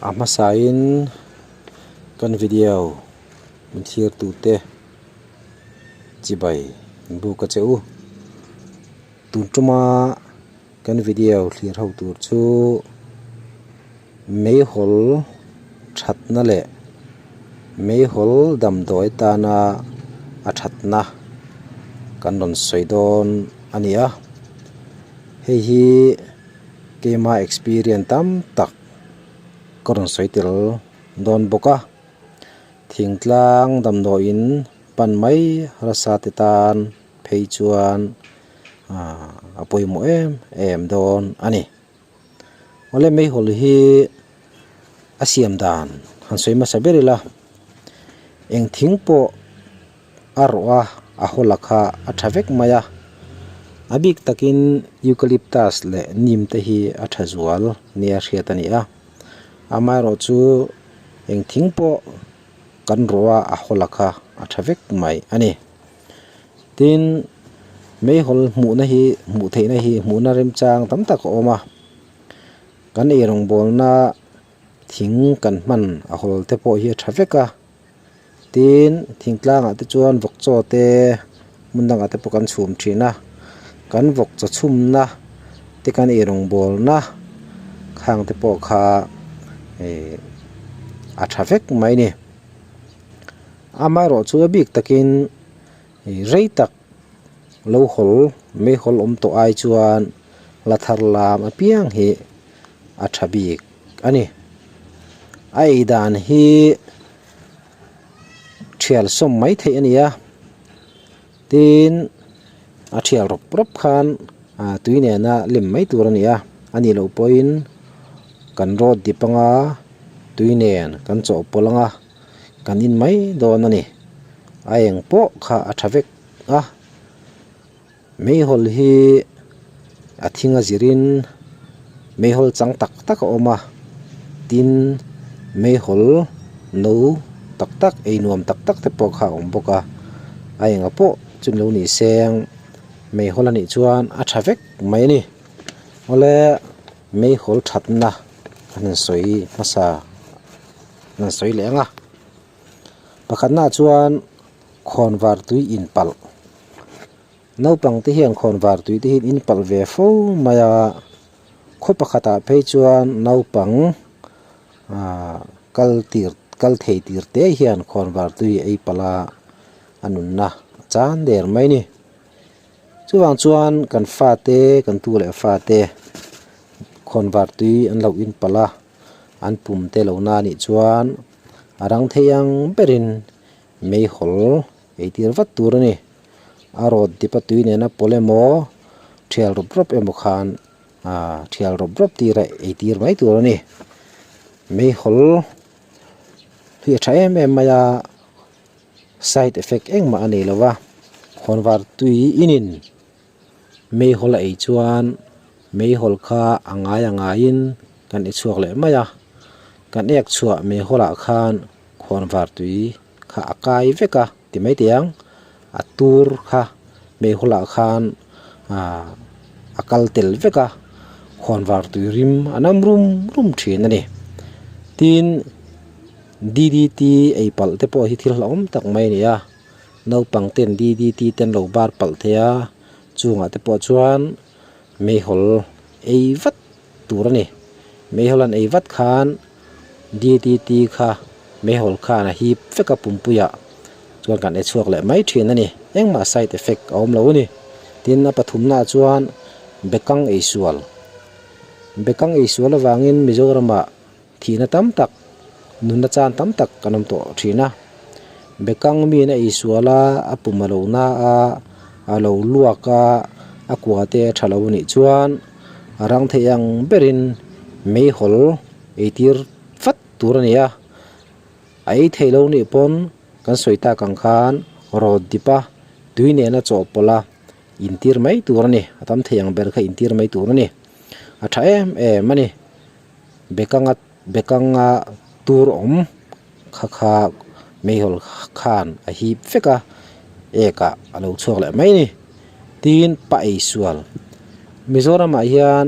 A hmasain kan video min thirtute chibai an buk a che u. Tun tuma kan video thlir ho tur chu meihawl thatna leh meihawl damdawi tana a thatna kan rawn sawi dawn a ni a. Hei hi keima experience tam tak ka rawn sawi tel dawn bawk a. Thingtlang damdawiin pan mai rasa te tan phei chuan a pawimawh em em dawn a ni. Awle meihawl hi a siam dan han sawi hmasa ber ila eng thing pawh a rawh a a haw la kha a tha vek mai a a bik takin eucalyptus leh neem te hi a tha zual nia hriat a ni a amaherawhchu eng thing pawh kan rawh a a haw la kha a tha vek mai a ni. Tin, meihawl hmuhna hi hmuh theihna hi hmuhna remchang tam tak a awm a, kan eirawngbawlna thing kan hman a hawl te pawh hi a tha vek a, tin thingtlangah te chuan vawk chaw te hmun dangah te pawh kan chhum thin a, kan vawk chaw chhumna te kan eirawngbawlna khang te pawh kha ih a tha vek mai a ni. Amaherawhchu a bik takin ih rei tak lo hawl meihawl awm tawh ai chuan la thar lam apiang hi a tha bik a ni. A ei dan hi thial sawm mai theih a ni a, tin a thial rawp rawp khan ah tui nena lem mai tur a ni a, a nih loh pawhin kan rawt dip anga tui nen kan chawhpawlh anga. Kan in mai dawn a ni. A eng pawh kha a tha vek a. Meihawl hi a thing a zirin meihawl chang tak tak a awm a. Tin, meihawl no tak tak ei nuam tak tak te pawh kha a awm bawk a. A enga pawh chu lo ni seng meihawl a nih chuan a tha vek mai a ni. Awle meihawl thatna an han sawi hmasa. An sawi leh ang a pakhatnaah chuan khawnvar tui inpalh naupang te hian khawnvar tui te hi an inpalh ve fo mai a khaw pakhatah phei chuan naupang ah kal tir kal thei tir te hian khawnvar tui a ei palh a a nunna a chan der mai a ni chuvang chuan kan fate kan tu leh fate khawnvar tui an lo inpalh a. an pum te lo na anih chuan a rang thei ang berin meihawl ei tir vat tur a ni a rawt dip a tui nena pawlh emaw thial rawp rawp emaw khan ah thial rawp rawp tir a ei tir mai tur a ni meihawl hi a tha em em mai a side effect engmah a nei lo va khawnvar tui inin. Meihawl a ei chuan meihawl kha a ngai a ngaiin kan i chhuak leh mai a, kan ek chhuah meihawl ah khan khawnvar tui kha a kai vek a ti mai teh ang, a tur kha meihawl ah khan ah a kal tel vek a, khawnvar tui rim a nam rum rum thin a ni. Tin, D_D_T ei palh te pawh hi thil hlauhawm tak mai a ni a. Naupang ten DDT te an lo bar palh thei a, chungah te pawh chuan meihawl ei vat tur a ni. Meihawl an ei vat khan DDT kha meihawl khan a hip vek a pumpuiah chuan kan e chhuak leh mai thin a ni. Engmah side effect a awm lo a ni. Tin, a pathumnaah chuan bekang ei sual. Bekang ei sual avangin Mizoramah Thihna tam tak, nunna chan tam tak kan awm tawh thin a. Bekang miin a isual a, a pum a lo na a, a lo luak a, a kua te a tha lo a nih chuan a rang thei ang berin meihawl eitir vat tur a ni a. A ei theih lo nih pawn kan sawi tak ang khan rawt dip a, tui nena chawhpawlh a intir mai tur a ni. A tam thei ang ber kha intir mai tur a ni. A tha em em a ni. Bekanga bekanga tur awm kha kha meihawl khan a hip vek a ek ah a lo chhuak leh mai a ni tin pa ei sual Mizoram ah hian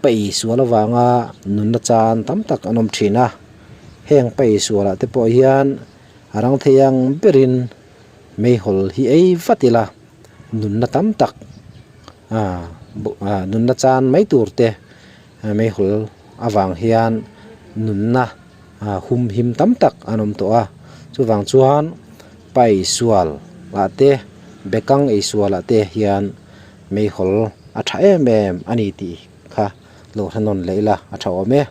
Paih sual avanga nunna chan tam tak an awm thin a, heng paih sualah te pawh hian a rang thei ang berin meihawl hi ei vat ila nunna tam tak ah nunna chan mai tur te meihawl avang hian nunna hum him tam tak an awm tawh a, chuvang chuan paih sual ah te bekang ei sual ah te hian. Meihawl a tha em em a ni tih kha lo hre nawn leh ila a tha awm e.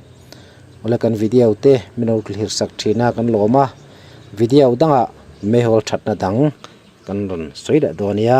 Awle kan video te min lo thlir sak thin a kan lawm a, video dangah meihawl thatna dang kan rawn sawi leh dawn nia.